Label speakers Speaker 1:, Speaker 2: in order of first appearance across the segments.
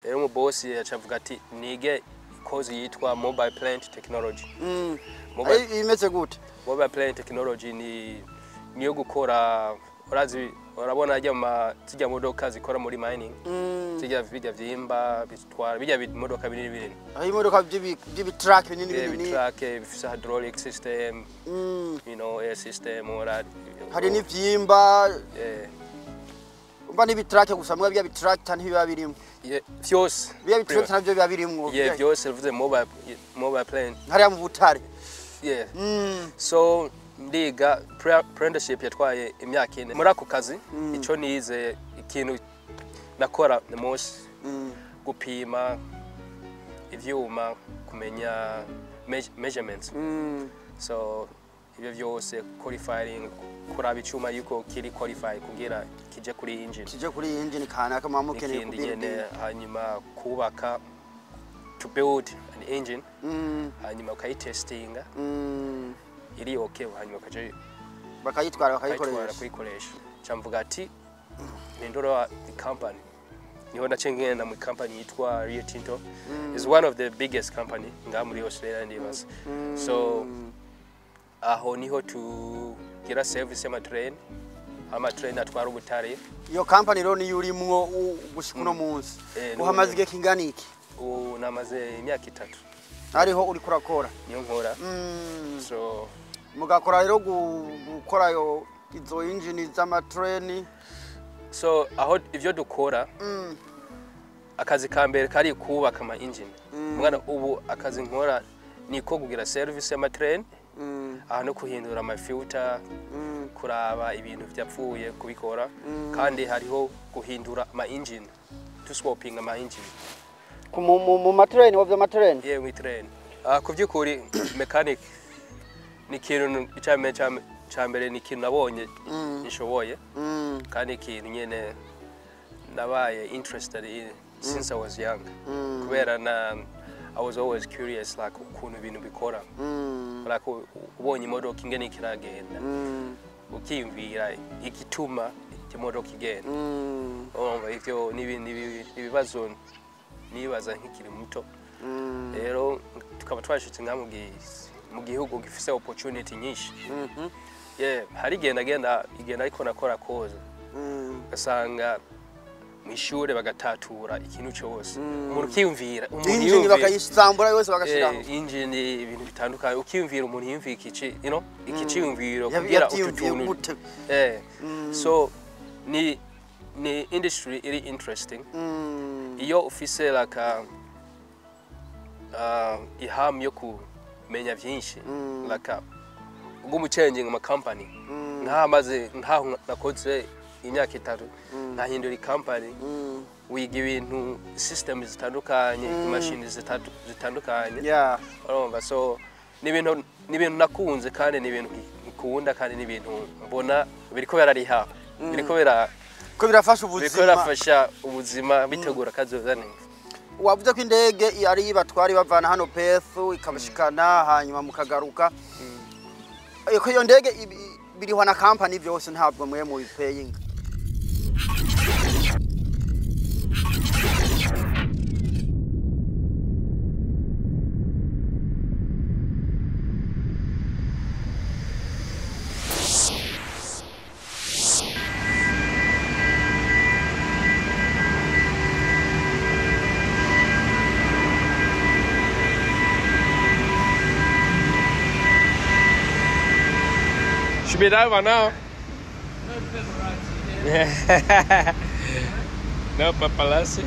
Speaker 1: Rero umubosi yacavuga ati nige course yitwa mobile plant technology. Mobile,
Speaker 2: Ari imeze gute?
Speaker 1: Mobile plant technology ni niyo gukora, urazi, urabona ajya ma zijya modoka zikora muri mining, zijya bijya vyimba bitwara bijya bimodoka binini binini.
Speaker 2: Aho imodoka by'ibi truck binini binini.
Speaker 1: Bi truck bifise hydraulic system, air system, all that.
Speaker 2: Hari n'ivyimba. Umva, n'ibi truck gusa mbwa bya bi tractor ntibiba birimo?
Speaker 1: Yeah, vyose.
Speaker 2: Bya bi tractor navyo biba birimwo?
Speaker 1: Yeah, vyose bivuze mobile plant.
Speaker 2: Hariya mu butare.
Speaker 1: Yeah. So ndiga apprenticeship yatwaye imyaka 4 muri ako kazi. Ico nize, ikintu nakora ni munsi gupima ivyuma, kumenya measurements. So ibyo byose, qualifying, kuraba icuma yuko kiri qualify kugira kije kuri engine.
Speaker 2: Kije kuri engine kanaka muba mukeneye.
Speaker 1: Ikindi nyene,
Speaker 2: kubuilding.
Speaker 1: Hanyuma kubaka, to build an engine, hanyuma ukayitestinga iri okay, hanyuma ukaja
Speaker 2: bakayitwara
Speaker 1: ukayitwara
Speaker 2: bakayikoresha.
Speaker 1: Kuyikoresha. Camvuga ati nindora the company, niho nace ngenda mu company yitwa Rio Tinto. Is one of the biggest company ngaha muri Australia, ndibaza. So aho niho tugira service y'amatrain, amatrain atwara ubutare.
Speaker 2: Iyo company rero niyo urimwo gushika uno munsi?
Speaker 1: Eh,
Speaker 2: uhamaze igihe kingana iki?
Speaker 1: Ubu namaze imyaka 3.
Speaker 2: Ariho uriko urakora?
Speaker 1: Niyo nkora. So
Speaker 2: mugakora rero gukora yo izo engine z'amatreni?
Speaker 1: So aho ivyo dukora, akazi ka mbere kari kubaka ama engine. Mwana ubu akazi nkora ni ko kugira service y'amatrain, aha no kuhindura ama filter, kuraba ibintu vyapfuye, kubikora. Kandi hariho guhindura ama engine, to swapping ama engine.
Speaker 2: Mu matreni wavyo amatreni?
Speaker 1: Yewe, mw'itrain. Ku by'ukuri mechanic ni ikintu icambere, cambere ni ikintu nabonye nshoboye, kandi ikintu nyene nabaye interested in since I was young, kubera na I was always curious, like ukuntu ibintu bikora, like ubonye imodoka ingene ikiragenda, ukiyumvira igituma imodoka igenda. Urumva, ivyo ni ibibazo nibaza nkikiri muto. Rero tukaba twashitse nka mu gihugu gifise opportunity nyinshi. Yeah, hari igihe nagenda igenda ariko nakora koza, ugasanga mu ishure bagatatura ikintu cyose, umuntu ukiyumvira, umuntu
Speaker 2: injini
Speaker 1: yiyumvira
Speaker 2: bakayisambura yose bagashiraho.
Speaker 1: Engine, ibintu bitandukanye, ukiyumvira umuntu yiyumvira ikici iki ciyumviro kugira utu
Speaker 2: yavyiyumviye
Speaker 1: tuntu.
Speaker 2: Gute?
Speaker 1: So ni industry iri interesting iyo ufise like ihamu yo kumenya byinshi, like uguma changing ama company. Nk'amaze nkaho nakoze imyaka 3 nkahindura company, wiga ibintu, system zitandukanye, imashini zitandukanye. Urumva, so ni ibintu nakunze, kandi ni ibintu nkunda, kandi ni ibintu mbona biriko birariha, biriko bira
Speaker 2: ko birafasha
Speaker 1: biriko
Speaker 2: ubuzima.
Speaker 1: Birafasha ubuzima, bitegura kazoza neza.
Speaker 2: Wavuze ko indege ari batwara ibavana hano Perth ikabashikana, hanyuma mukagaruka. Ko iyo ndege birihwa na company byose, ntabwo mwe mubipeyinga?
Speaker 1: Should be there by now. Yeah. No paparazzi.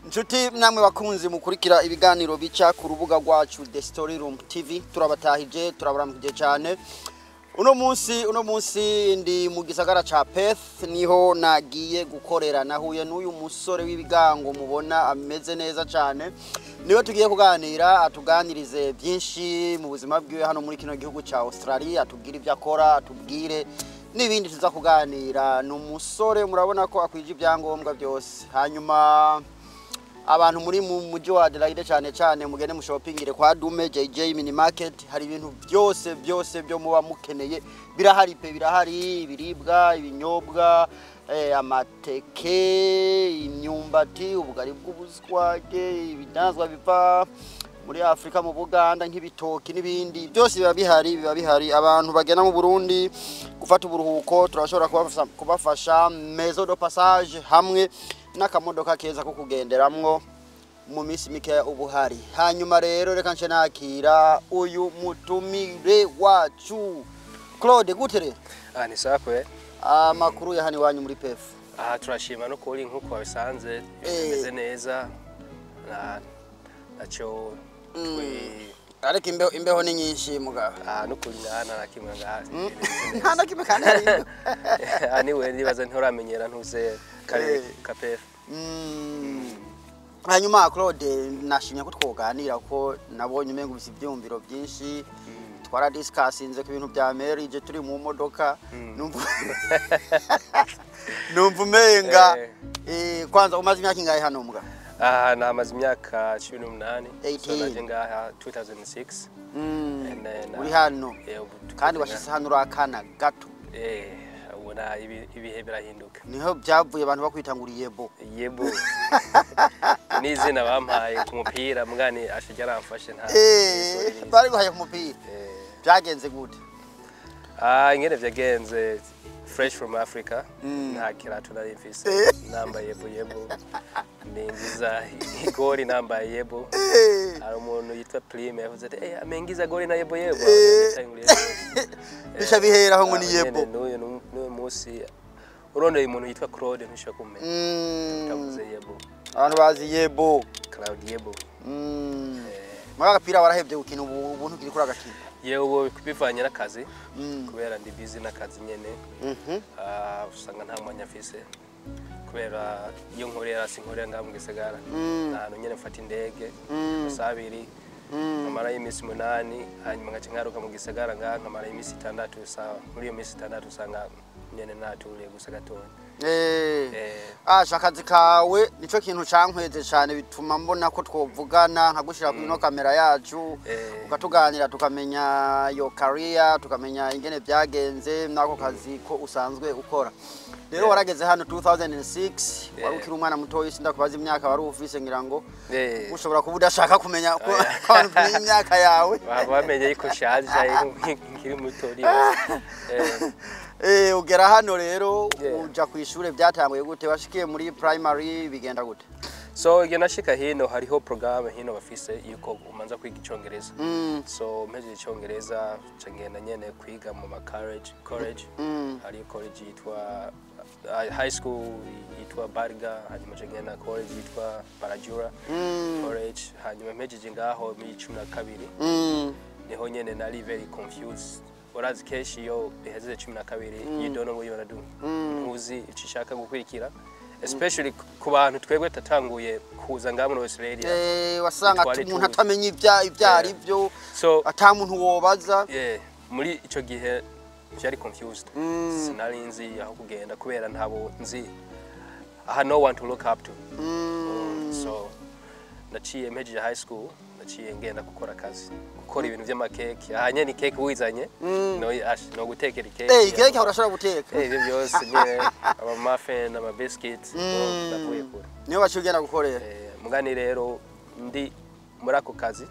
Speaker 2: Nshuti namwe bakunzi mukurikira ibiganiro bica ku rubuga rwacu The Story Room TV, turabatahije, turabaramukije cyane. Uno munsi ndi mu gisagara ca Perth, niho nagiye gukorera. Nahuye n'uyu musore w'ibigango mubona ameze neza cyane, niwe tugiye kuganira, atuganirize byinshi mu buzima bwiwe hano muri kino gihugu ca Australia, atubwire ibyo akora, atubwire N'ibindi tuza kuganira. Ni umusore murabona ko akwije ibyangombwa byose. Hanyuma abantu muri mu mujyi wa Adelaide, cyane cyane mugende mushopingire kwa Dume JJ Mini Market. Hari ibintu byose byose byo muba mukeneye, birahari pe, birahari: ibiribwa, ibinyobwa, amateke, imyumbati, ubugari bw'ubuswage, ibidandazwa biva muri Afrika, mu Buganda, nk'ibitoki n'ibindi byose biba bihari, biba bihari. Abantu bagenda mu Burundi gufata uburuhuko, turashobora kubafasha maison de passage hamwe n'akamodoka keza ko kugenderamwo mu minsi mikeya ubu hari. Hanyuma rero reka nce nakira uyu mutumire wacu Claude. Gute rero?
Speaker 1: Ah, ni sawa kwe.
Speaker 2: Amakuru ya hano iwanyu muri Perth?
Speaker 1: Aha turashima no kuri nkuko wabisanze bimeze neza, na naco twe.
Speaker 2: Ariko imbeho ni nyinshi mugabo.
Speaker 1: Ah, no kuri nta na kimwe ngaha.
Speaker 2: Nta na kimwe kandi hari imbeho.
Speaker 1: Ah, niwe nibaza nturamenyera ntuze kare ka Perth.
Speaker 2: Hanyuma Claude, nashimye ko twoganira ko nabonye umengo ufise ivyumviro byinshi. Twaradiscussinze ku bintu bya marriage turi mu modoka, numva umenga kwanza umaze imyaka ingahe hano mbwa?
Speaker 1: Aha namaze imyaka 18. So
Speaker 2: 18.
Speaker 1: naje ngaha 2006. And then,
Speaker 2: Uri hano
Speaker 1: ubu
Speaker 2: kandi
Speaker 1: tugeze
Speaker 2: washitse hano uri akana gato.
Speaker 1: Ubona ibihe birahinduka.
Speaker 2: Niho byavuye abantu bakwita ngo uri yebo.
Speaker 1: Yebo, n'izina bampaye ku mupira mugani ashijya aramfashe nta.
Speaker 2: Bari guhaye ku mupira? Byagenze gute?
Speaker 1: Ah, ingene vyagenze, fresh from Africa, nta kirato nari mfise, nambaye yebo yebo, ninjiza igori nambaye yebo. Hari umuntu yitwa Prime yavuze ati: "Eh, ameingiza goli na yebo yebo."
Speaker 2: Bica biheraho ngo ni
Speaker 1: Ah,
Speaker 2: yebo.
Speaker 1: nyene n'uyu munsi urondeye umuntu yitwa Claude ntishobora kumenya utavuze yebo.
Speaker 2: Abantu bazi yebo.
Speaker 1: Claude Yebo.
Speaker 2: Muri agapira warahevye gukina ubu? Ubu ntukiri kuri agakina?
Speaker 1: Yewe, ubu bivanye n'akazi, kubera ndi busy n'akazi nyene. Ah, usanga nta mwanya mfise kubera iyo nkorera sinkorera ngaha mu gisagara. Ahantu nyene mfata indege amasaha 2, nkamarayo iminsi 8, hanyuma ngaca ngaruka mu gisagara ngaha nkamarayo iminsi 6. Sawa, muri iyo minsi 6 usanga nyene naturiye gusa gatonya.
Speaker 2: Asha, akazi kawe nico kintu cankweze cane, bituma mbona ko twovugana nkagushira kuri ino kamera yacu, ukatuganira tukamenya yo career, tukamenya ingene byagenze n'ako kazi ko usanzwe ukora. Rero warageze hano 2006, wari ukiri umwana mutoyi. Sindakubaza imyaka wari ufise, ngira ngo ushobora kuba udashaka kumenya ko ko abantu tumenya imyaka yawe.
Speaker 1: Bamenye yuko nshaje nkiri muto nibaza.
Speaker 2: Ugera hano rero, uja ku ishure, byatanguye gute? Washikiye muri primary, bigenda gute?
Speaker 1: So igihe nashika hino, hariho programme hino bafise yuko umanza kwiga Icongereza. So mpejeje Icongereza, nca ngenda nyene kwiga mu ma college. Hariyo college yitwa high school yitwa Barga, hanyuma nca ngenda college yitwa Barajura College. Hanyuma mpejeje ngaho muri 12, niho nyene nari very confused. Urazi kenshi iyo bihejeje 12, you don't know what you wanna do, ntuzi ico ushaka gukurikira, especially ku bantu twebwe tatanguye kuza ngaha muri Australia.
Speaker 2: Wasanga
Speaker 1: Twari
Speaker 2: umuntu
Speaker 1: tuzi.
Speaker 2: atamenya ibya ari byo,
Speaker 1: So
Speaker 2: ata muntu wobaza.
Speaker 1: Yeah, muri ico gihe vyari confused. Sinari nzi aho kugenda kubera ntabo nzi. I had no one to look up to. So naciye mpejeje high school, naciye ngenda gukora akazi, gukora ibintu vy'amakeke. Aha nyene ikeke wizanye, no ash no gutekera ikeke.
Speaker 2: Ikeke urashobora guteka?
Speaker 1: Eh, ivyo byose nyene, ama muffin, ama biscuits, ndavuye kure.
Speaker 2: Niyo waciye ugenda gukorera?
Speaker 1: Mugani rero ndi muri ako kazi,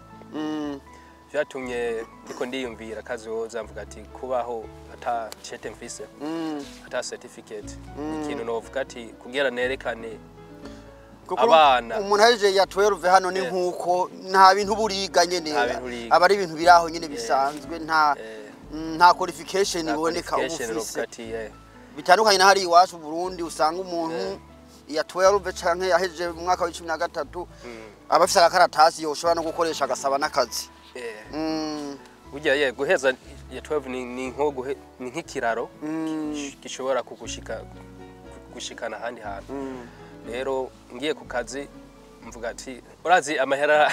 Speaker 1: vyatumye ndiko ndiyumvira kazoza, mvuga ati kubaho ata chete mfise, ata certificate, ikintu novuga ati kugira nerekane
Speaker 2: Kuko
Speaker 1: abana.
Speaker 2: umuntu ahejeje ya 12 hano ni nkuko nta bintu buriga nyene.
Speaker 1: Nta bintu uriga.
Speaker 2: Aba ari ibintu biri aho nyene bisanzwe, nta nta qualification
Speaker 1: nta
Speaker 2: iboneka uba
Speaker 1: qualification
Speaker 2: ufise.
Speaker 1: novuga ati
Speaker 2: Bitandukanye na hari iwacu mu Burundi, usanga umuntu ya 12 canke yahejeje mu mwaka wa 13 aba afise agakaratasi yoshobora no gukoresha agasaba n'akazi.
Speaker 1: Burya ye guheza ya 12 ni nko ni nk'ikiraro gishobora kugushika gushikana ahandi hantu. Rero ngiye ku kazi mvuga ati urazi amahera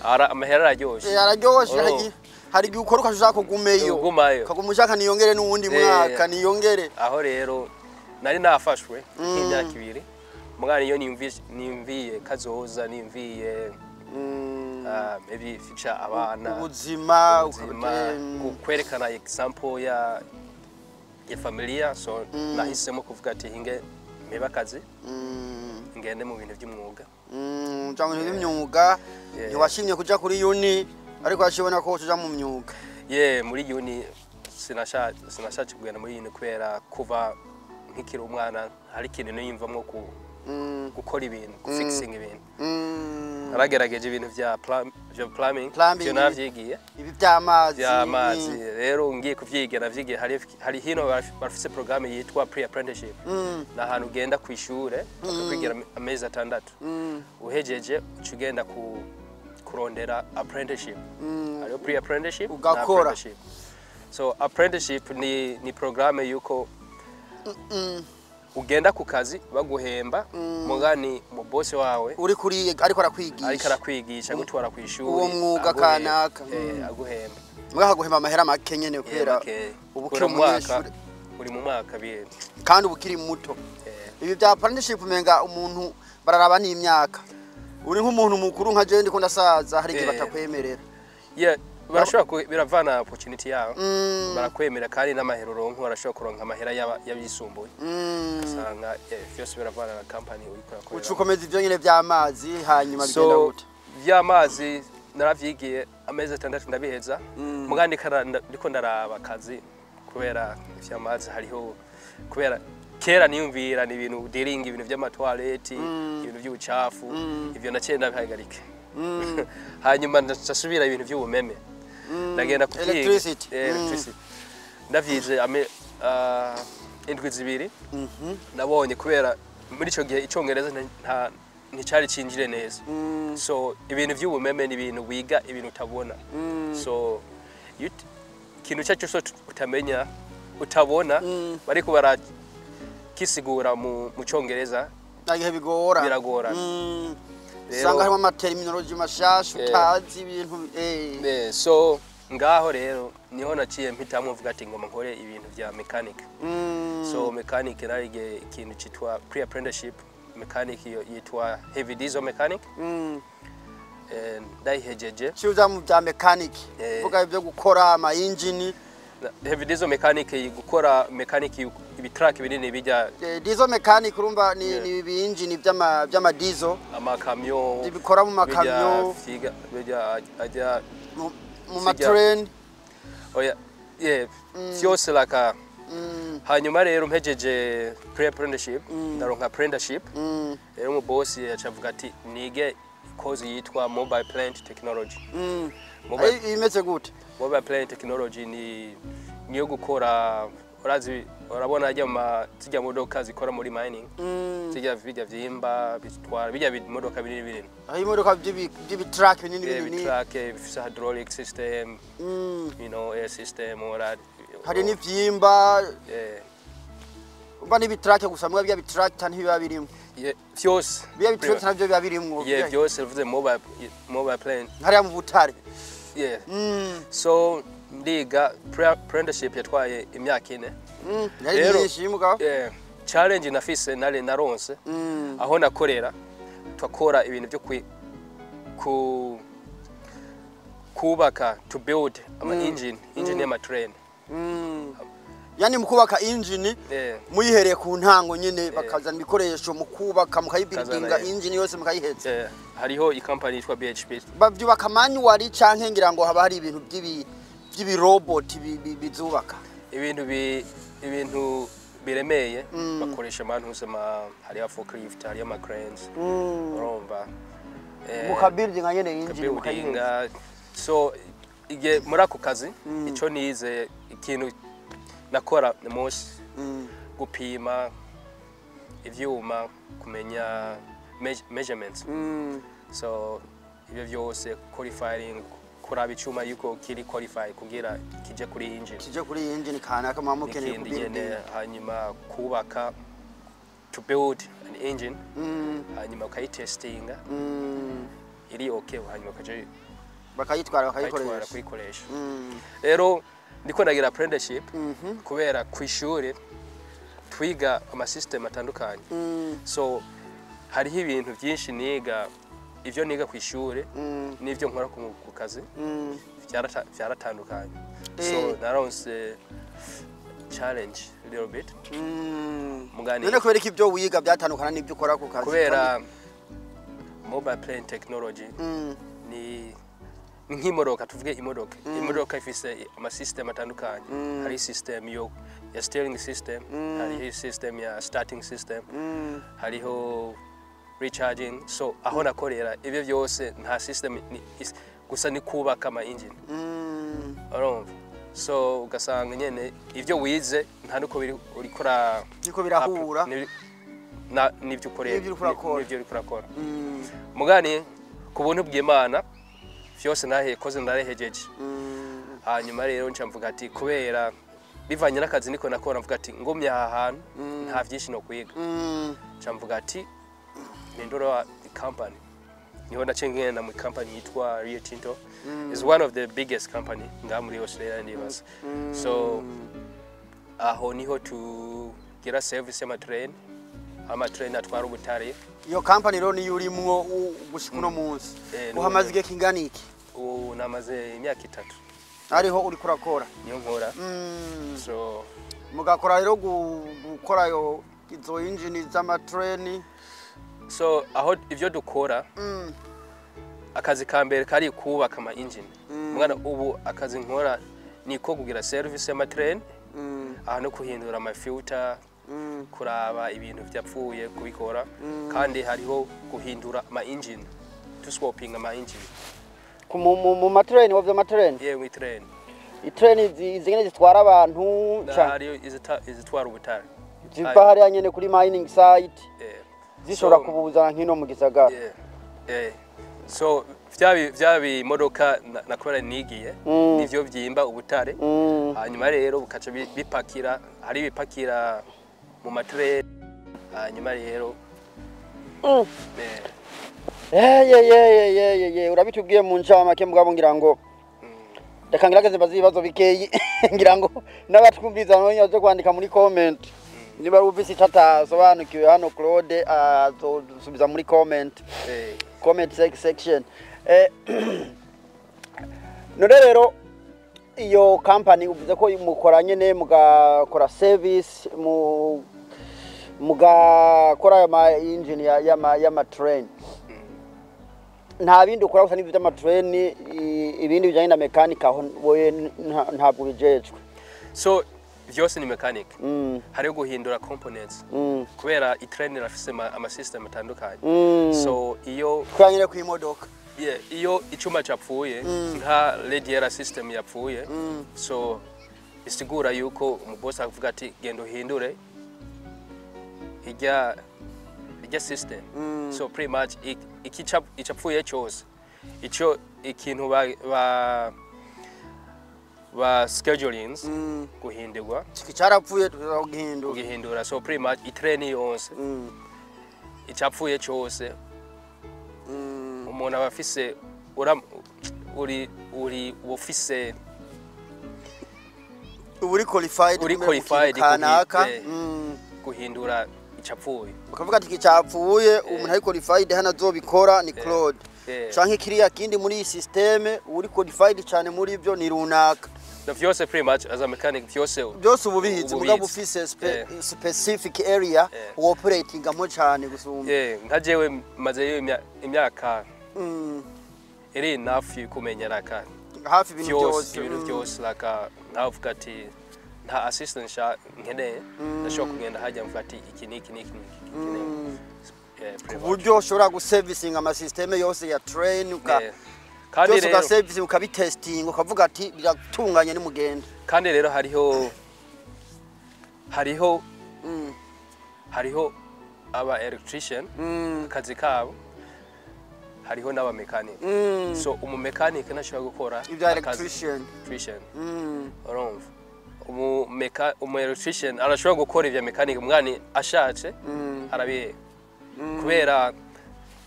Speaker 1: araryoshe.
Speaker 2: Araryoshe.
Speaker 1: Oh.
Speaker 2: Hari Hari igihe ukora ukaca ushaka ugumeyo.
Speaker 1: Ugumayo.
Speaker 2: Ukaguma ushaka niyongere n'uwundi mwaka, niyongere.
Speaker 1: Aho rero nari nafashwe nk'imyaka 2, mugabo iyo niyumviye kazoza, niyumviye maybe future, abana,
Speaker 2: ubuzima,
Speaker 1: ubuzima, kwerekana example ya familia. So nahisemo kuvuga ati hinge mpebe akazi, ngende mu bintu by'umwuga.
Speaker 2: Uja mu bintu by'imyuga.
Speaker 1: Yeah.
Speaker 2: Ntiwashimye kuja kuri uni, ariko washibona ko uja mu myuga.
Speaker 1: Ye, muri uni sinashatse kugenda muri uni, kubera kuva nkikiri umwana hari ikintu niyumvamwo gukora ibintu, gufixing ibintu. Naragerageje ibintu vya plumbing.
Speaker 2: Plumbing.
Speaker 1: Ivyo navyigiye.
Speaker 2: Ibi by'amazi.
Speaker 1: By'amazi. Rero ngiye kuvyiga, navyigiye hari hino barafise programme yitwa pre apprenticeship. Ni ahantu ugenda ku ishure bakakwigira amezi 6. Uhejeje uca ugenda kurondera apprenticeship. Hariho pre apprenticeship na
Speaker 2: Ugakora.
Speaker 1: apprenticeship. So apprenticeship ni programme yuko ugenda ku kazi baguhemba, mugani mu boss wawe
Speaker 2: uri kuri ariko arakwigisha.
Speaker 1: Ariko arakwigisha, gutwara ku ishuri
Speaker 2: Uwo mwuga
Speaker 1: aguhemba.
Speaker 2: kanaka.
Speaker 1: Aguhemba.
Speaker 2: Mbwa akaguhemba amahera make nyene kubera
Speaker 1: Make.
Speaker 2: uba
Speaker 1: Kubera
Speaker 2: ukiri
Speaker 1: umwaka
Speaker 2: umunyeshuri.
Speaker 1: Uri mu mwaka bi
Speaker 2: Kandi uba ukiri muto. Ibi bya apprenticeship, umenga umuntu bararaba n'imyaka. Uri nk'umuntu mukuru nka jewe ndiko ndasaza, hari igihe batakwemerera.
Speaker 1: Yeah, barashobora biravana opportunity yawe. Barakwemera, kandi n'amahera uronka, barashobora kuronka amahera y'abisumbuye. Usanga vyose biravana na company uriko urakorera.
Speaker 2: Uca ukomeza ivyo nyene vy'amazi, hanyuma bigenda
Speaker 1: So
Speaker 2: gute?
Speaker 1: vy'amazi naravyigiye amezi 6, ndabiheza. Muga ndiko ndaraba akazi, kubera ivy'amazi hariho, kubera kera niyumvira ni ibintu dealing, ibintu vy'amatoilette, ibintu by'ubucafu. Ivyo naciye ndabihagarike. Hanyuma ndasubira ibintu by'ubumeme, ndagenda kuvyiga.
Speaker 2: Electricity.
Speaker 1: Electricity ndavyize indwi 2. Nabonye kubera muri ico gihe icongereza nticari cinjire neza. So ibintu by'ubumeme ni ibintu wiga ibintu utabona. So iyo ikintu icyo cyose utamenya, utabona, bariko barakisigura mu congereza,
Speaker 2: Nagihe bigora.
Speaker 1: Biragorana.
Speaker 2: Usanga harimo amaterminology mashasha utazi ibintu.
Speaker 1: So ngaho rero niho naciye mpitamwo mvuga ati ngoma nkore ibintu vya mechanic. So mechanic narige ikintu citwa pre apprenticeship mechanic, iyo yitwa heavy diesel mechanic. Ndayihejeje.
Speaker 2: Ciye uja mu bya mechanic. Vuga ibyo gukora ama engine.
Speaker 1: Heavy diesel mechanic, gukora mechanic ibitruck binini bijya.
Speaker 2: Diesel mechanic, urumva ni ni ibi engine by'ama diesel.
Speaker 1: Amakamyo.
Speaker 2: Bikora mu makamyo.
Speaker 1: Bijya bijya ajya
Speaker 2: mu matrain.
Speaker 1: Oya, yeah, vyose like. Hanyuma rero mpejeje pre apprenticeship, ndaronka apprenticeship. Rero mu boss yaca avuga ati nige course yitwa mobile plant technology. Mobile,
Speaker 2: Ay, imeze gute?
Speaker 1: Mobile plant technology ni niyo gukora, urazi, urabona ajya ma zijya modoka zikora muri mining, zijya bijya vyimba bitwara bijya bimodoka binini binini.
Speaker 2: Aho imodoka by'ibi truck binini binini.
Speaker 1: Bitruck bifise hydraulic system, air system, all that.
Speaker 2: Hari n'ivyimba. Umva n'ibi truck gusa, mbwa bya bitractor ntibiba birimo.
Speaker 1: Yeah, vyose.
Speaker 2: Bya bitractor navyo biba birimwo.
Speaker 1: Yeah, vyose bivuze mobile plant.
Speaker 2: Hariya mu butare.
Speaker 1: Yeah. So ndiga apprenticeship yatwaye imyaka 4.
Speaker 2: Yari
Speaker 1: Rero-
Speaker 2: myinshi mugabo.
Speaker 1: Yeah. Challenge nafise, nari naronse, aho nakorera twakora ibintu byo kubaka, to build ama engine y'ama train.
Speaker 2: Yani mu kubaka engine, muyihereye ku ntango nyene, bakazana ibikoresho mu kubaka, mukayibuildinga,
Speaker 1: Bakazana, yeah.
Speaker 2: engine yose mukayiheza.
Speaker 1: Yeah. Hariho ikampani yitwa BHP.
Speaker 2: Bavyubaka manually canke ngira ngo haba hari ibintu by'ibirobot bizubaka?
Speaker 1: Ibintu biremeye bakoresha amantuze ma hariho forklift, hariho ama cranes, urumva.
Speaker 2: Mukabuildinga nyene engine mukayiheza.
Speaker 1: Buildinga. So igihe muri ako kazi, ico nize, ikintu nakora ni munsi gupima ivyuma, kumenya measurements. So ibyo byose, qualifying, kuraba icuma yuko kiri qualify kugira kije kuri engine.
Speaker 2: Kije kuri engine kanaka muba mukeneye
Speaker 1: N'ikindi nyene,
Speaker 2: kubuildinga.
Speaker 1: hanyuma kubaka, to build an engine, hanyuma ukayitestinga iri okay, hanyuma ukaja
Speaker 2: Bakayitwara,
Speaker 1: bakayitwara
Speaker 2: bakayikoresha.
Speaker 1: Kuyikoresha. Rero ndiko ndagira apprenticeship kubera ku ishuri twiga amasystem atandukanye. So hariho ibintu byinshi niga, ibyo niga ku ishuri n'ibyo nkora ku kazi byaratandukanye. So naronse challenge a little bit. Mugani
Speaker 2: None kubera ko ibyo wiga byatandukana n'ibyo ukora ku kazi?
Speaker 1: Kubera mobile plane technology ni nk'imodoka. Tuvuge imodoka, imodoka ifise amasystem atandukanye. Hari system yo ya steering system, hariho system ya starting system, hariho recharging. So aho nakorera, ibyo byose nta system gusa ni kubaka ama engine. Urumva, so ugasanga nyene ibyo wize nta nuko biri uriko
Speaker 2: Niko birahura.
Speaker 1: N'ibyo ukorera.
Speaker 2: N'ibyo uriko urakora.
Speaker 1: N'ibyo uriko urakora. Mugani ku buntu bw'Imana vyose nahekoze, ndarehejeje. Hanyuma rero nca mvuga ati kubera bivanye n'akazi niko nakora, mvuga ati ngumye aha hantu nta vyinshi no kwiga. Nca mvuga ati nindora company. Niho naciye ngenda mu company yitwa Rio Tinto, is one of the biggest company ngaha muri Australia ndibaza. So aho niho tugira service y'amatrain, amatrain atwara ubutare.
Speaker 2: Iyo company rero niyo urimwo gushika uno munsi?
Speaker 1: Eh.
Speaker 2: Uhamaze igihe kingana iki?
Speaker 1: Ubu namaze imyaka 3.
Speaker 2: Ariho uriko urakora?
Speaker 1: Niyo nkora. So
Speaker 2: Mugakora rero gukora yo izo engine z'amatreni?
Speaker 1: So aho ivyo dukora, akazi ka mbere kari kubaka ama engine. Mwana ubu akazi nkora ni ko kugira service y'amatrain, aha no kuhindura ama filter, kuraba ibintu vyapfuye kubikora, kandi hariho guhindura ama engine, to swapping ama engine.
Speaker 2: Mu matreni wavyo amatreni?
Speaker 1: Yewe, mw'itrain.
Speaker 2: Itreni izi nyene zitwara abantu
Speaker 1: Hariyo izitwara ubutare.
Speaker 2: Ziva hariya nyene kuri mining site zishobora kubuzana nk'ino mu gisagara?
Speaker 1: Yeah. So vya bimodoka nakora nigiye nivyo vyimba ubutare, hanyuma rero bukaca bipakira, hari ibipakira mu matreni, hanyuma rero
Speaker 2: Ye ye ye ye ye ye, urabitubwiye mu ncamake, mugabo ngira ngo reka ngerageze mbaze ibibazo bikeyi, ngira ngo n'abatwumviriza nabo baze kwandika muri comment niba wumvise icyo atasobanukiwe. Hano Claude azosubiza muri comment, comment section. None rero iyo company uvuze ko mukora nyene, mugakora service, mu mugakora ama engine y'ama train, nta bindi ukora gusa n'ibyo by'amatrain? Ibindi bijyanye na mechanic aho wowe ntabwo bijejwe?
Speaker 1: So vyose ni mechanic. Hariho guhindura components kubera itrain irafise ama system atandukanye. So iyo
Speaker 2: Kubera nyine ku imodoka.
Speaker 1: Yeah, iyo icuma capfuye, nka radiator system yapfuye, so bisigura yuko umubosi avuga ati genda uhindure ijya system. So pretty much icapfuye cyose, ico ikintu ba schedulings guhindurwa.
Speaker 2: Iki cyarapfuye tuzagihindura.
Speaker 1: Kugihindura. So pretty much itreni yonse icapfuye cyose, umuntu aba afise uri uba ufise
Speaker 2: Uba uri qualified
Speaker 1: Uri
Speaker 2: kumenya ku kintu
Speaker 1: qualified
Speaker 2: kanaka.
Speaker 1: Guhindura icapfuye.
Speaker 2: Bakavuga ati iki cyapfuye, umuntu ari qualified hano azobikora ni Claude, canke kiriya kindi muri iyi système uri qualified cyane muri byo ni runaka.
Speaker 1: Na vyose pretty much as a mechanic vyose
Speaker 2: Byose ubu bihize,
Speaker 1: ubu
Speaker 2: mugabo
Speaker 1: ubizi.
Speaker 2: ufise specific area operatingamo cyane gusumba.
Speaker 1: Yeah, nka jewe mazeyo imyaka iri enough kumenya like
Speaker 2: Hafi ibintu
Speaker 1: vyose,
Speaker 2: byose.
Speaker 1: ibintu byose, like nkavuga ati nta assistant nkeneye, ndashobora kugenda hajya mvuga ati iki n'iki n'iki n'iki nkeneye. Yeah, pretty
Speaker 2: Ku
Speaker 1: much.
Speaker 2: buryo ushobora guservicinga amasysteme yose ya train uka
Speaker 1: Yeah. Kandi
Speaker 2: byose
Speaker 1: rero
Speaker 2: ugaservicinga, ukabitestinga, ukavuga ati biratunganye nimugende.
Speaker 1: Kandi rero hariho hariho aba electrician, akazi kabo, hariho n'aba mechanic. So umu mechanic ntashobora gukora
Speaker 2: Ibya
Speaker 1: akazi
Speaker 2: electrician.
Speaker 1: Electrician. Urumva umu electrician arashobora gukora ivya mechanic, mwani ashatse arabiye, kubera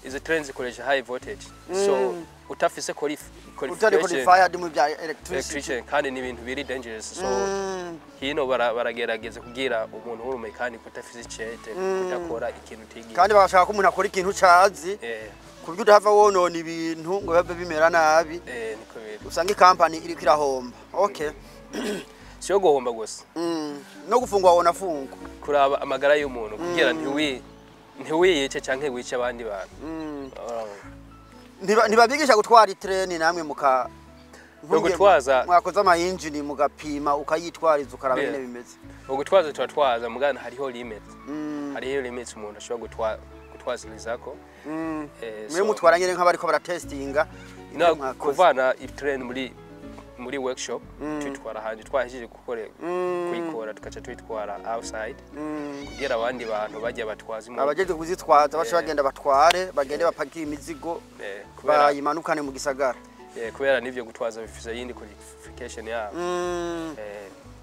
Speaker 1: izi train zikoresha high voltage. So utafise
Speaker 2: Utari
Speaker 1: qualification
Speaker 2: qualified mu bya electricity.
Speaker 1: Electrician, kandi ni ibintu biri dangerous, so hino baragerageza kugira umuntu w'umumekanik udafise icete kudakora ikintu utigiye.
Speaker 2: Kandi bagashaka ko umuntu akora ikintu cazi, ku buryo udahava wonona ibintu ngo bibe bimera nabi.
Speaker 1: Niko biri.
Speaker 2: Usanga ikampani iriko irahomba. Okay.
Speaker 1: Si yo guhomba gusa.
Speaker 2: No gufungwa wona afungwa.
Speaker 1: Kuraba amagara y'umuntu kugira ntiwiyice canke wice abandi bantu.
Speaker 2: Ntibabigisha gutwara itreni namwe muka
Speaker 1: No gutwaza-
Speaker 2: mwakoze amayinjini mugapima, ukayitwariza, ukaraba
Speaker 1: Yeah.
Speaker 2: ingene bimeze?
Speaker 1: Ugutwaza turatwaza, mugana hariho limit. Hariho limit umuntu ashobora gutwazirizako.
Speaker 2: Mwe mutwara nyene nk'abariko baratestinga ibyo
Speaker 1: No,
Speaker 2: mwakoze.
Speaker 1: kuvana itrain muri workshop tuyitwara hanze, twahejeje gukore kuyikora, tukaca tuyitwara outside kugira abandi bantu bajya batwaza imodoka.
Speaker 2: Abajejwe kuzitwaza baca
Speaker 1: Yeah.
Speaker 2: bagenda batware, bagende bapakire imizigo,
Speaker 1: kubera
Speaker 2: bayimanukane mu gisagara.
Speaker 1: Kubera n'ivyo gutwaza bifise yindi qualification yabo.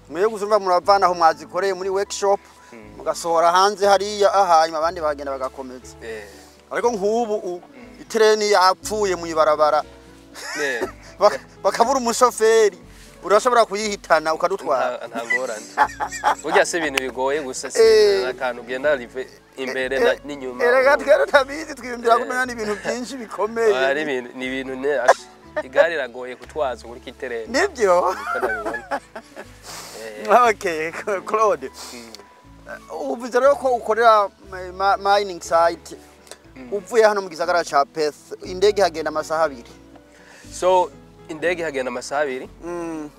Speaker 2: Mwe gusa muravana aho mwazikoreye muri workshop, mugasohora hanze hariya, hanyuma abandi bagenda bagakomeza. Ariko nk'ubu itreni yapfuye mu ibarabara, bakabura umushoferi, urashobora kuyihitana ukadutwara?
Speaker 1: Nta ngorane, burya si ibintu bigoye gusa, si akantu ugenda rive imbere n'inyuma.
Speaker 2: Erega twere tabizi, twiyumvira kumenya n'ibintu byinshi bikomeye.
Speaker 1: Ari ibintu, ni ibintu igare iragoye kutwaza kuri kitereni.
Speaker 2: Nibyo.
Speaker 1: Niko ndabibona.
Speaker 2: Okay, Claude, uvuze rero ko ukorera mining site. Uvuye hano mu gisagara ca Perth, indege hagenda amasaha 2?
Speaker 1: So indege hagenda amasaha 2.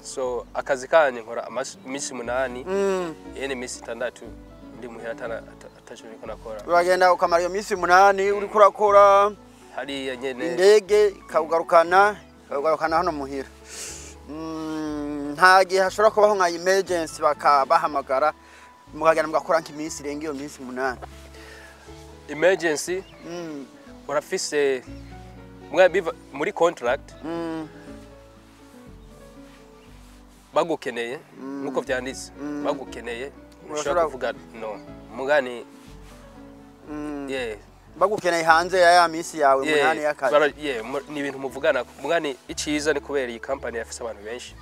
Speaker 1: So akazi kanje nkora iminsi 8, yene iminsi 6 ndi muhira ataco niko nakora.
Speaker 2: Uragenda ukamara iyo minsi 8 uriko urakora
Speaker 1: hariya nyene.
Speaker 2: Indege ikawugarukana hano muhira. Nta gihe hashobora kubaho nka emergency bakabahamagara mukagenda mugakora nk'iminsi irenga iyo minsi 8?
Speaker 1: Emergency, urafise muri contract, bagukeneye nkuko vyanditse, bagukeneye ushobora kuvuga no mugani. Yeah.
Speaker 2: Bagukeneye hanze ya minsi yawe 8 y'akazi.
Speaker 1: Yeah, ni ibintu muvugana mugani. Iciza ni kubera iyi company yafise abantu benshi,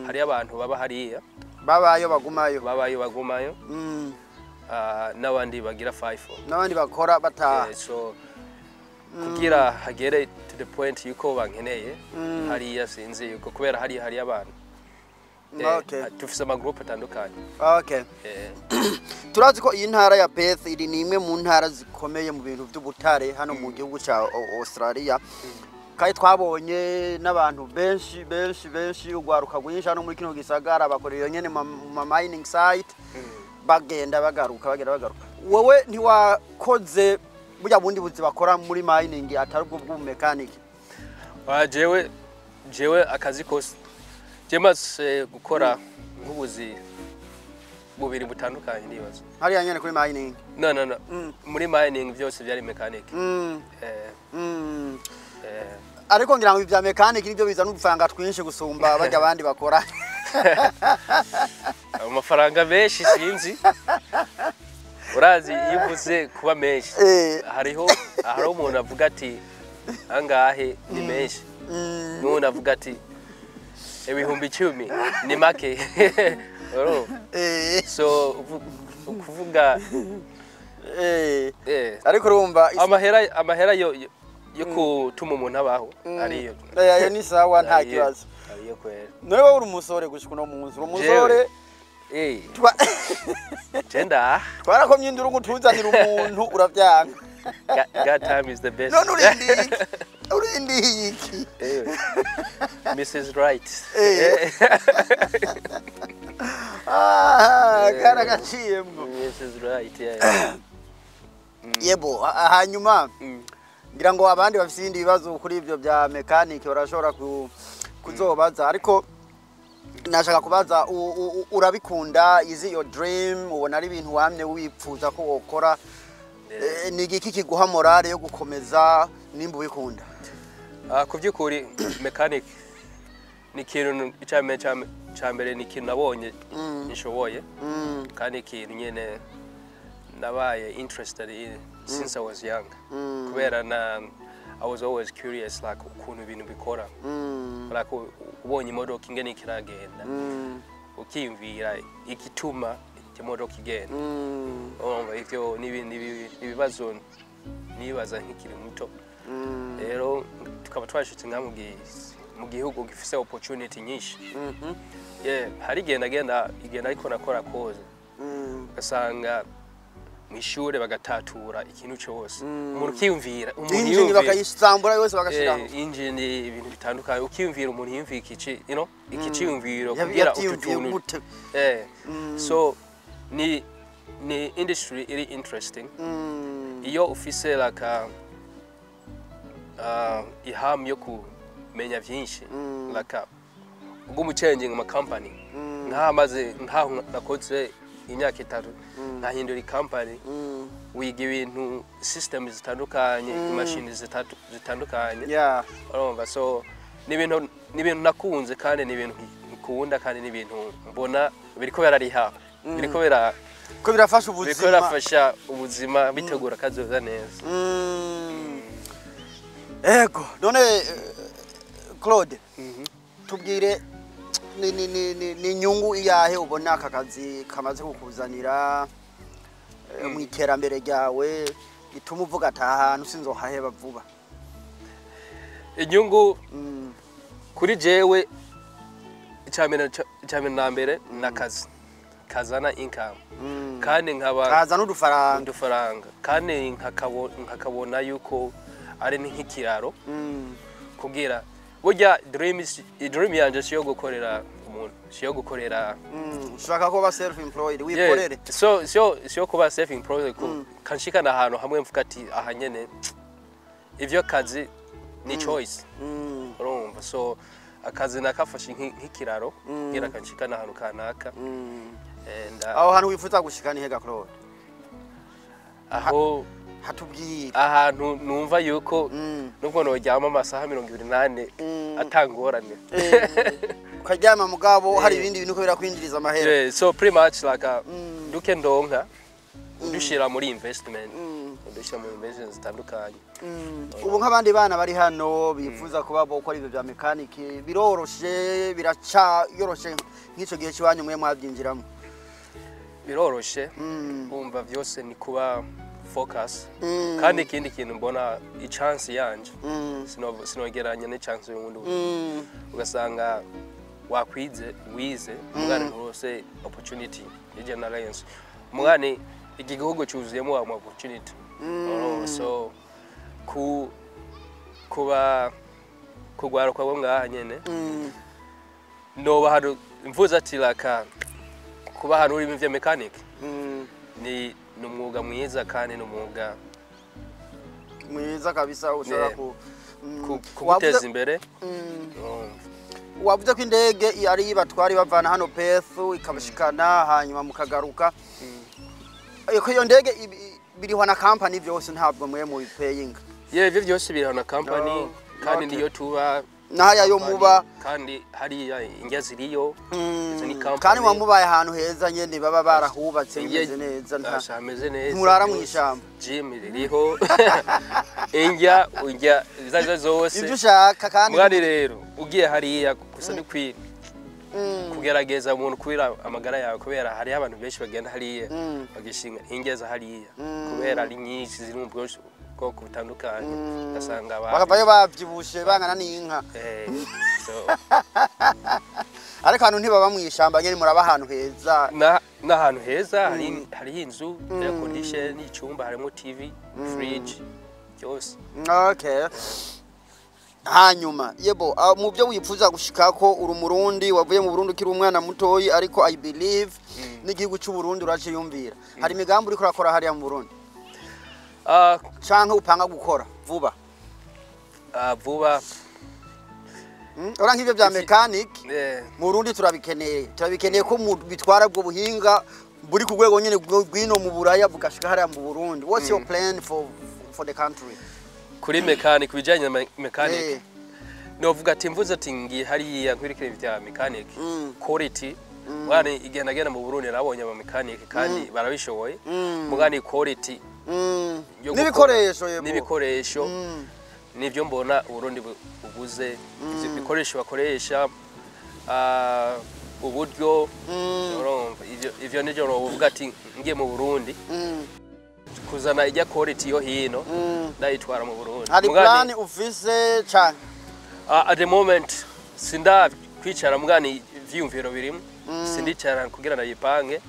Speaker 1: hariyo abantu baba hariya.
Speaker 2: Babayo bagumayo.
Speaker 1: Babayo bagumayo, n'abandi bagira FIFO.
Speaker 2: N'abandi bakora bataha.
Speaker 1: So kugira hagere to the point yuko bankeneye hariya, sinzi yuko kubera hariya hariyo abantu. Dufise amagroup atandukanye.
Speaker 2: Turazi ko iyi ntara ya Perth iri ni imwe mu ntara zikomeye mu bintu by'ubutare hano mu gihugu cya Australia, kandi twabonye n'abantu benshi benshi benshi, urwaruka rwinshi hano muri kino gisagara bakora iyo nyene mu ma mining site, bagenda bagaruka, bagenda bagaruka. Wowe ntiwakoze burya bundi buzi bakora muri mining atari ubwo bw'ubumekanike?
Speaker 1: Jewe akazi kose je maze gukora nk'ubuzi bubiri butandukanye, ndibaza.
Speaker 2: Hariya nyene kuri mining?
Speaker 1: No, muri mining byose byari mechanic.
Speaker 2: Ariko ngira ngo ibi bya mechanic nibyo bizana udufaranga twinshi gusumba barya abandi bakora.
Speaker 1: Amafaranga menshi sinzi, urazi iyo uvuze kuba menshi, hariho umuntu avuga ati angahe ni menshi, n'uwundi avuga ati 10,000 ni make. Urumva? So ukuvuga
Speaker 2: Ariko urumva
Speaker 1: amahera yo gutuma umuntu abaho ariyo.
Speaker 2: Ayo ni sawa, nta kibazo.
Speaker 1: Ariyo kwera.
Speaker 2: None wowe uri umusore gushika uno munsi, uri umusore?
Speaker 1: Jenda.
Speaker 2: Twarakomye induru ngo utuzanire umuntu, uravyanga.
Speaker 1: God time is the best.
Speaker 2: None urindiye iki? Urindiye iki?
Speaker 1: Mrs. Right.
Speaker 2: Ah, karagaciyemwo.
Speaker 1: Mrs. Right, yeah.
Speaker 2: Yebo, hanyuma ngira ngo abandi bafise ibindi bibazo kuri ibyo bya mekanike barashobora kuzobaza, ariko nashaka kubaza, urabikunda? Is it your dream? Ubona ari ibintu wamye wipfuza ko wokora? Ni igiki kiguha morale yo gukomeza nimba ubikunda?
Speaker 1: Ku by'ukuri mechanic ni ikintu icya mbere ni ikintu nabonye nshoboye, kandi ikintu nyene nabaye interested in since I was young, kubera na I was always curious, like ukuntu ibintu bikora, like ubonye imodoka ingene ikiragenda, ukiyumvira igituma imodoka igenda. Urumva, ivyo ni ibibazo nibaza nkikiri muto. Rero tukaba twashitse nka mu gihugu gifise opportunity nyinshi. Yeah, hari igihe nagenda, igihe nariko nakora koze, ugasanga mu ishure bagatatura ikintu cyose, umuntu ukiyumvira, umuntu
Speaker 2: Injini
Speaker 1: yiyumvira
Speaker 2: bakayisambura yose, bagashiraho.
Speaker 1: Engine, ibintu bitandukanye, ukiyumvira umuntu yiyumvira ikici iki ciyumviro kugira utu
Speaker 2: Yavyiyumviye
Speaker 1: tuntu.
Speaker 2: gute?
Speaker 1: So ni industry iri interesting iyo ufise like ihamu yo kumenya vyinshi, like uguma uchanging ama company, nk'amaze nkaho nakoze imyaka 3 nkahindura company, wiga ibintu, system zitandukanye, imashini zitandukanye. Urumva, so ni ibintu nakunze kandi ni ibintu nkunda kandi ni ibintu mbona biriko birariha, biriko bira
Speaker 2: Ko birafasha
Speaker 1: biriko
Speaker 2: ubuzima.
Speaker 1: birafasha ubuzima, bitegura kazoza neza.
Speaker 2: Ego, none Claude, tubwire ni inyungu iyahe ubona aka kazi kamaze kukuzanira mu iterambere ryawe, ituma uvuga ati aha hantu sinzohaheba vuba?
Speaker 1: Inyungu kuri jewe, icambere na mbere ni akazi kazana income kandi nkaba
Speaker 2: Kaza n'udufaranga.
Speaker 1: Udufaranga, kandi nkakabona yuko ari nk'ikiraro kugira burya dream yanje siyo gukorera umuntu, siyo gukorera.
Speaker 2: Ushaka kuba self employed, wikorere.
Speaker 1: Yeah, so siyo kuba self employed, kanshikana ahantu hamwe mvuga ati aha nyene ivyo kazi ni choice. Urumva, so akazi nakafashe nk'ikiraro kugira kanshikana ahantu kanaka. And
Speaker 2: Aho hantu wifuza gushika ni hega, Claude?
Speaker 1: Aho
Speaker 2: Hatubwire.
Speaker 1: Ahantu numva yuko nubwo noryama amasaha 24 atangorane.
Speaker 2: Ukaryama mugabo hari ibindi bintu ko birakwinjiriza amahera.
Speaker 1: Yeah, so pretty much like duke ndonka udushira muri investment, udushira muri investment zitandukanye.
Speaker 2: Ubu nk'abandi bana bari hano bifuza kuba bokora ibyo bya mekaniki, biroroshe, biraca yoroshe nk'icyo gihe cy'iwanyu mwe mwabyinjiramo?
Speaker 1: Biroroshe. Umva, vyose ni kuba focus. Kandi ikindi kintu mbona, i-chance yanje sinogeranya n'chance y'uwundi. Ugasanga wakwize, wize, umwana nturose opportunity y'generalance, umwana iki gihugu cyuzuyemo ama opportunity. Oh, so kuba kugwaruka bwo ngaha nyene, noba hari mvuze ati like kuba hano uri mu mechanic ni umwuga mwiza kandi ni umwuga
Speaker 2: Mwiza kabisa ushobora
Speaker 1: kuguteza imbere. Urumva.
Speaker 2: Wavuze ko indege ari batwari bavana hano Perth ikabashikana, hanyuma mukagaruka. Ko iyo ndege birihwa na company byose, ntabwo mwe mubipayinga?
Speaker 1: Yeah, ivyo byose biriho na company.
Speaker 2: Oh,
Speaker 1: kandi
Speaker 2: okay.
Speaker 1: niyo tuba
Speaker 2: N'ahariya yo
Speaker 1: company,
Speaker 2: muba.
Speaker 1: Kandi hariya indya ziriyo. Izo ni company.
Speaker 2: Kandi muba mubaye ahantu heza nyene, baba barahubatse bimeze neza, nta
Speaker 1: Asha, hameze neza.
Speaker 2: Nturara
Speaker 1: Byose.
Speaker 2: mw'ishamba.
Speaker 1: Gym ririho, indya urya izo arizo zose.
Speaker 2: Ibyo ushaka kandi.
Speaker 1: Mwari rero ugiye hariya gusa ni kugerageza umuntu kubera amagara yawe, kubera hariho abantu benshi bagenda hariya bagishinga indya za hariya, kubera ari nyinshi, ziri mu bwoko butandukanye, ugasanga
Speaker 2: Bakavayo bavyibushe bangana n'inka.
Speaker 1: So
Speaker 2: Ariko ahantu ntibaba mw'ishamba nyene, muraba ahantu heza.
Speaker 1: N'ahantu heza, hariho inzu, air condition, icyumba harimo TV, fridge, byose.
Speaker 2: Okay. Hanyuma yebo, mu byo wifuza gushikako, uri umurundi wavuye mu Burundi ukiri umwana mutoyi, ariko I believe n'igihugu cy'u Burundi uraciyumvira. Hari imigambi uriko urakora hariya mu Burundi canke upanga gukora vuba?
Speaker 1: Vuba.
Speaker 2: Ora nk'ivyo bya mechanic, mu Burundi turabikeneye ko bitwara ubwo buhinga buri ku rwego nyene rw'ino mu Buraya bugashika hariya mu Burundi. What's your plan for the country?
Speaker 1: Kuri mechanic, bijanye na mechanic, novuga ati mvuze ati ngiye hariya nkurikira ibya mechanic quality, mwana igihe nagenda mu Burundi nabonye aba mechanic kandi barabishoboye, mugani quality yo gukora,
Speaker 2: N'ibikoresho yebo.
Speaker 1: N'ibikoresho. Nivyo mbona Uburundi bubuze, ivyo bikoresho bakoresha, uburyo. Urumva, ivyo nivyo novuga ati ngiye mu Burundi kuzana ijya quality yo hino, ndayitwara mu Burundi.
Speaker 2: Hari plan ufise cane?
Speaker 1: At the moment sinda kwicara, mugani ivyiyumviro birimo, sindicara kugira ndayipange.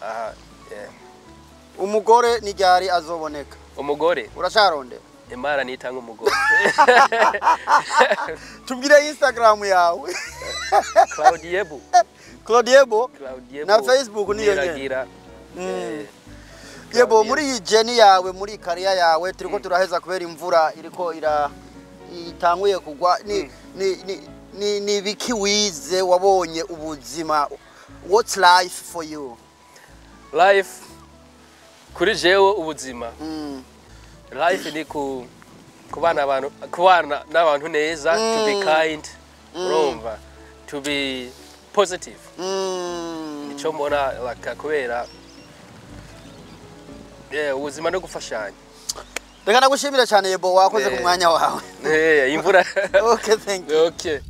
Speaker 1: Aha.
Speaker 2: Umugore ni ryari azoboneka?
Speaker 1: Umugore?
Speaker 2: Uracarondera?
Speaker 1: Imana nitanga umugore.
Speaker 2: Tubwire Instagram yawe.
Speaker 1: Claudiebu.
Speaker 2: Claudiebo.
Speaker 1: Claudiebo.
Speaker 2: Na Facebook niyo nyene?
Speaker 1: Niragira.
Speaker 2: Yebo.
Speaker 1: Claudiebo.
Speaker 2: Muri iyi journey yawe, muri career yawe, turiko turaheza kubera imvura iriko ira itanguye kugwa, ni biki wize, wabonye ubuzima? What's life for you?
Speaker 1: Life kuri jewe, ubuzima, life ni ku kubana abantu, kubana n'abantu neza, to be kind, urumva, to be positive. Nico mbona, like, kubera ubuzima no gufashanya.
Speaker 2: Reka nagushimire cyane, Yebo, wakoze ku mwanya wawe.
Speaker 1: Imvura.
Speaker 2: Okay, thank you.
Speaker 1: Okay.